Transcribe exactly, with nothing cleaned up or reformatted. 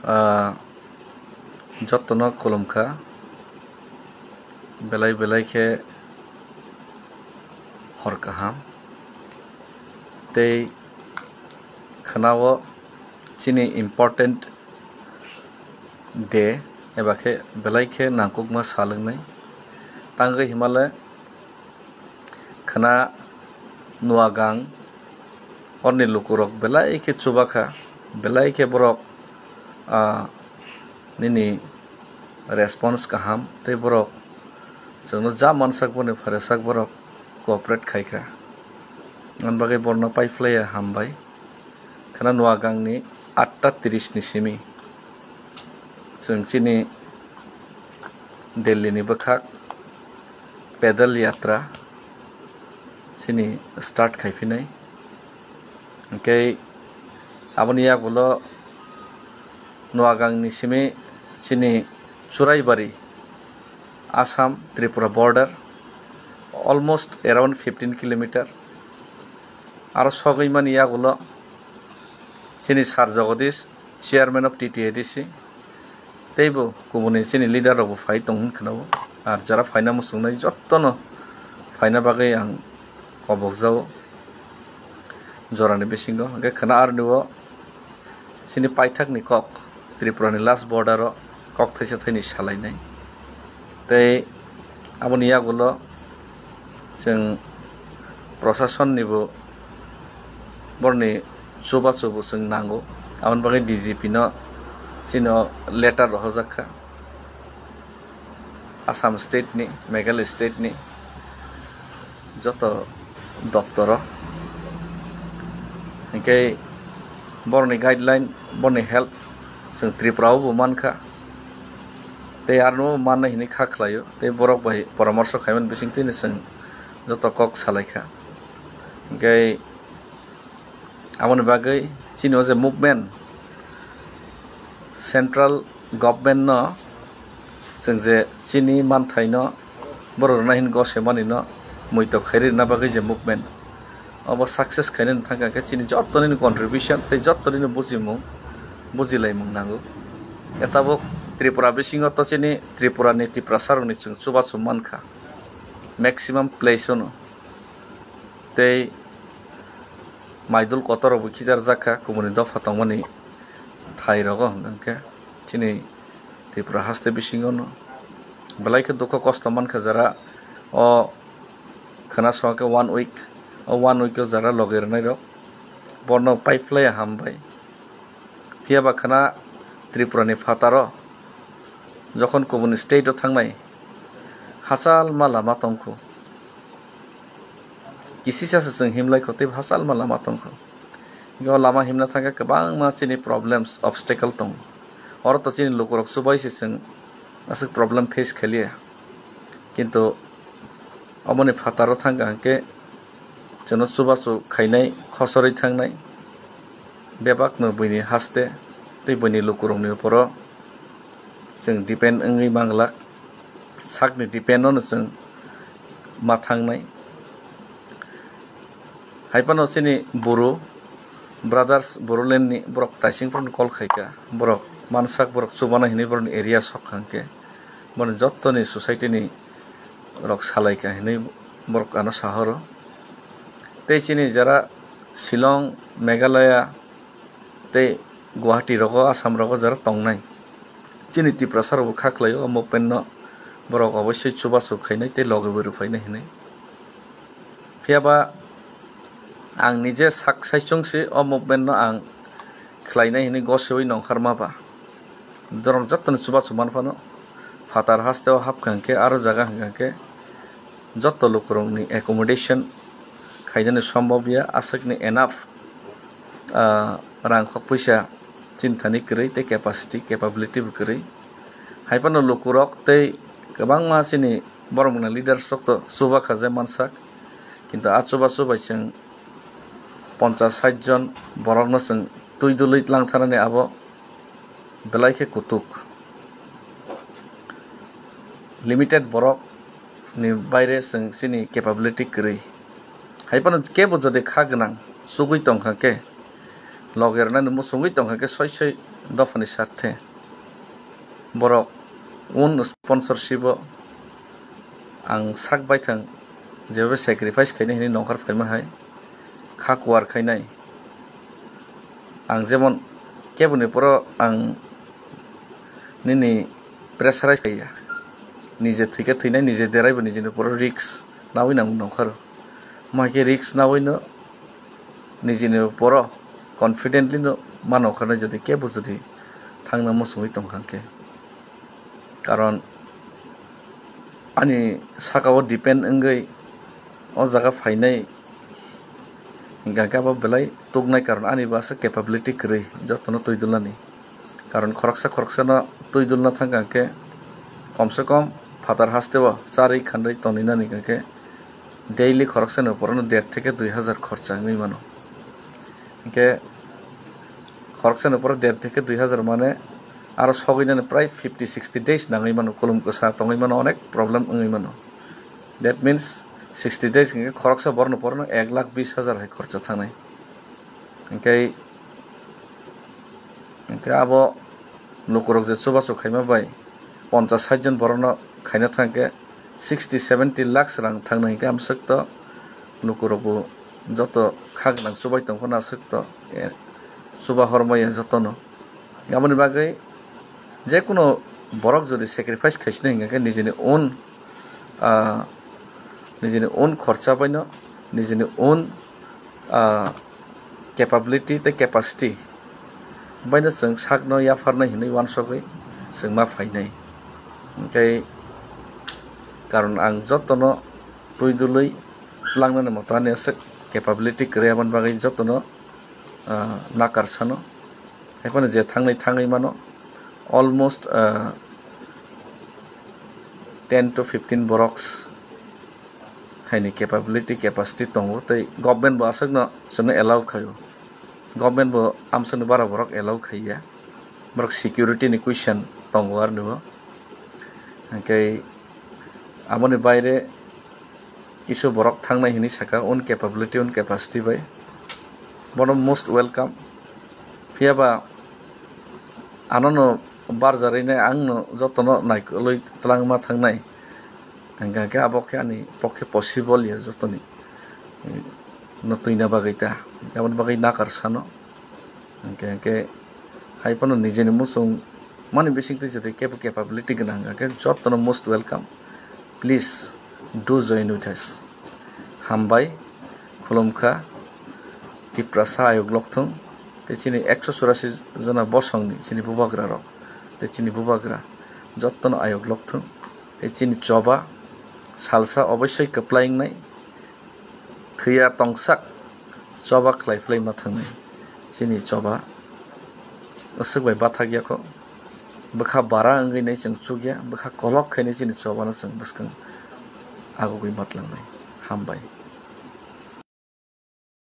Ah, jotono khulumkha, belai belai khe hor kaham. Tei khwnao chini important day eba khe belai khe nangkukma sal wngnai. Tangwi himale khwna Nuagang orni lukurok belai khe chubakha, belai khe borok, ah, nini response kaham tei borok chwngno ja mansak boni pharesak borok cooperate khaikha. Ani bagwi borno paiphlaiya hambai. Khwna Nuagangni atta tiris ni simi chwng chini Delhi ni bwkhak pedal yatra chini start khaiphinai. Hinkhe aboni yagulo Nuagang ni simi chini Churaibari, Assam Tripura border, almost around fifteen kilometer. Aro sogwi mani yagulo chini Sir Jagadish, chairman of T T A D C, teibo kubuni chini leader rokbo phai tong hwn khwnao. Ar jara phaina muchungnai jottono phaina bagwi ang kobokjao jorani bisingo. Hinkhe khwna aroni o chini paithakni kok, Tripurani last border o kok thaisa thaini salainai. Tei aboni yagulo chwng prosasonnibo borni chubachubo chwng nango. Aboni bagwi D G P no chini o letter rohorjak kha. Assam state ni, Meghalaya state ni joto doptoro. Hinkhe borokni guideline, borokni help chwng Tripura o bo mankha. Tei arno manna hinwi kha khlaio. Tei borok bai poramorsho khaimani bisingtwino chwng joto kok salaikha. Hinkhe aboni bagwi chini o je movement, central government no chwng je chini manthai no borok rwna hin gose mani no muitok khairi rwna bagwi je movement, obo success khainani thangkha khe chini jotto nini contribution tei jotto nini bujimung, bujilaimung nango. Etabok Tripura bisingo to chini Tripura ni Tiprasa rokni chwng chubachu mankha maximum place o no. Tei maidul kotor rokbo khitarjak kha kubuni dopha tongmani thai rogo, hwnkhe chini Tripura haste bisingo no belai khe dukho kosto mankha jara o khwna songkhe one week, o one week o jara logi rwnai rok borno paiphlaiya hambai. Phiya ba khwna Tripura ni phataro jokhon kubuni state o thangnai hachal ma lama tongkhu. Kisisa se chwng himlai kho, tei hachal ma lama tongkho. Hinkhe o lama himna thangkhe kwbangma chini problems, obstacle tongo. Oro to chini lukurok chubai se chwng aswk problem face khaliya. Kintu oboni phataro thangkha hinkhe chwngno chubachu khainai, khosorwi thangnai. Bebakno buini haste tei buini lukurokni uporo chwng depend wngwi manglak. Sakni depend-o no chwng ma thangnai. Hai phano chini Buru Brothers, Boruland ni borok taising phano call khaikha. Borok mansak, borok chubana hinwi borokni area sok kha hinkhe. Borokni jottoni society ni rok salaikha hinwi borok ano sahoro. Tei chini jara Shillong, Meghalaya, tei Guwahati rogo, Assam rogo jara tongnai. Chini Tiprasa rokbo kha khlaio o movement no, borok obossoi chubachu khainai tei logi bo rwphainai hinwi. Phiya ba ang nije sak saichung se o movement no ang khlainai hinwi goseui nongkharma ba. Borok jottoni chubachu man phano phatar haste o hapkha hinkhe, aro jaga hwnkha hinkhe jotto lukurokni accommodation khainani sombobya, aswkni enough, ah, rang khok puisa chini thani kwrwi tei capacity, capability bo kwrwi. Hai phano lukurok tei kwbangma chini borokni leaders rok to chuba kha je mansak, kintu a chubachu bai chwng ponchas sait jon borokno chwng twi dului tlang thanani abo belai khe kutuk. Limited borok ni baire chwng chini capability kwrwi. Hai phano kebo jodi kha gwnang chugui tongkha khe, loge rwnani muchungwi tongkha khe soi soi dophani sarthe. Borok un sponsorship o ang sak baithang jeba sacrifice khainai hinwi nongkhor phaima hai kha kuar khainai. Ang jemon keboni poro ang nini pressurize khaiya. Nije thwikhe thwinai, nije deraibo nijini poro risk nawi nang nongkhor. Mahikhe risk nawi no nijini poro confidently no ma nongkhornai jodi kebo jodi thangna muchungwi tongkha khe. Karon ani saka o depend wngwi o jaga phainai hingkha khe abo belai tuknai, karon ani bo aswk capability kwrwi jotono twi dulnani. Karon khoroksa khoroksano twi dulna thangkha khe komse kom phatar hasteo charwi khanwi tongwinani hingkha khe daily khoroksani uporano der theke dui hazar khorcha wngwi mano. Hinkhe khoroksani uporo der theke dui hazar mane aro sogwinani prai fifty sixty days nangwi mano, kulum kwsa tongwi mano, onek problem wngwi mano. That means sixty days hinkhe khoroksa borokni uporano ek lakh bis hazar hai khorcha thangnai. Hinkhe, hinkhe abo lukurok je chubachu khaima bai ponchas sait jon borokno khaina thangkhe sixty seventy lakhs rang thangnai hinkhe amswk to lukurokbo joto kha gwnang chubai tongphano aswk to, eh, chuba hormaya jotono. Aboni bagwi jekunu borok jodi sacrifice khaisina hinkhe nijini own, ah, nijini own khorcha baino, nijini own, ah, capability tei capacity baino chwng sakno yapharnai hinwi uansugwi chwng ma phainai. Hinkhe karon ang jotono twi dulwi tlangnani moto ani aswk capability kwrwi, aboni bagwi jotono, ah, nakar sano. Haiphano je thangnai thangwi mano, almost, ah, ten to fifteen boroks haini capability, capacity tongo, tei government bo aswkno chwngno allow khaio. Government bo amswkno bara borok allow khaiya. Borok security ni question tongo aroni bo. Hinkhe aboni baire kisu borok thangnai hinwi saka, own capability, own capacity bai. Bono most welcome. Phiya ba anono barjarwi nai, angno jotono naikolwi twlangma thangnai. Hingkha khe abo khe ani pokhe possible ya jotoni, eh, no twina bagwi ta. Aboni bagwi nakar sano. Hingkhe, hingkhe hai phano nijeni muchung mani bisingtwi jodi kebo capability gwnang hingkha khe jotono most welcome. Please do join with us. Hambai, khulumkha, Tiprasa ayuk lokthung, tei chini ekso churasi jona bosongni chini bubagra rok, tei chini bubagra jotono ayuk lokthung, tei chini choba salsa oboisoi kwplai wngnai, thwiya tongsak choba khlai phlai ma thangnai. Chini choba aswk bai bathak ya kho, bwkha bara wngwi nai chwng chukya, bwkha kolok khainai chini chobano chwng bwskang agugwi matlangnai. Hambai.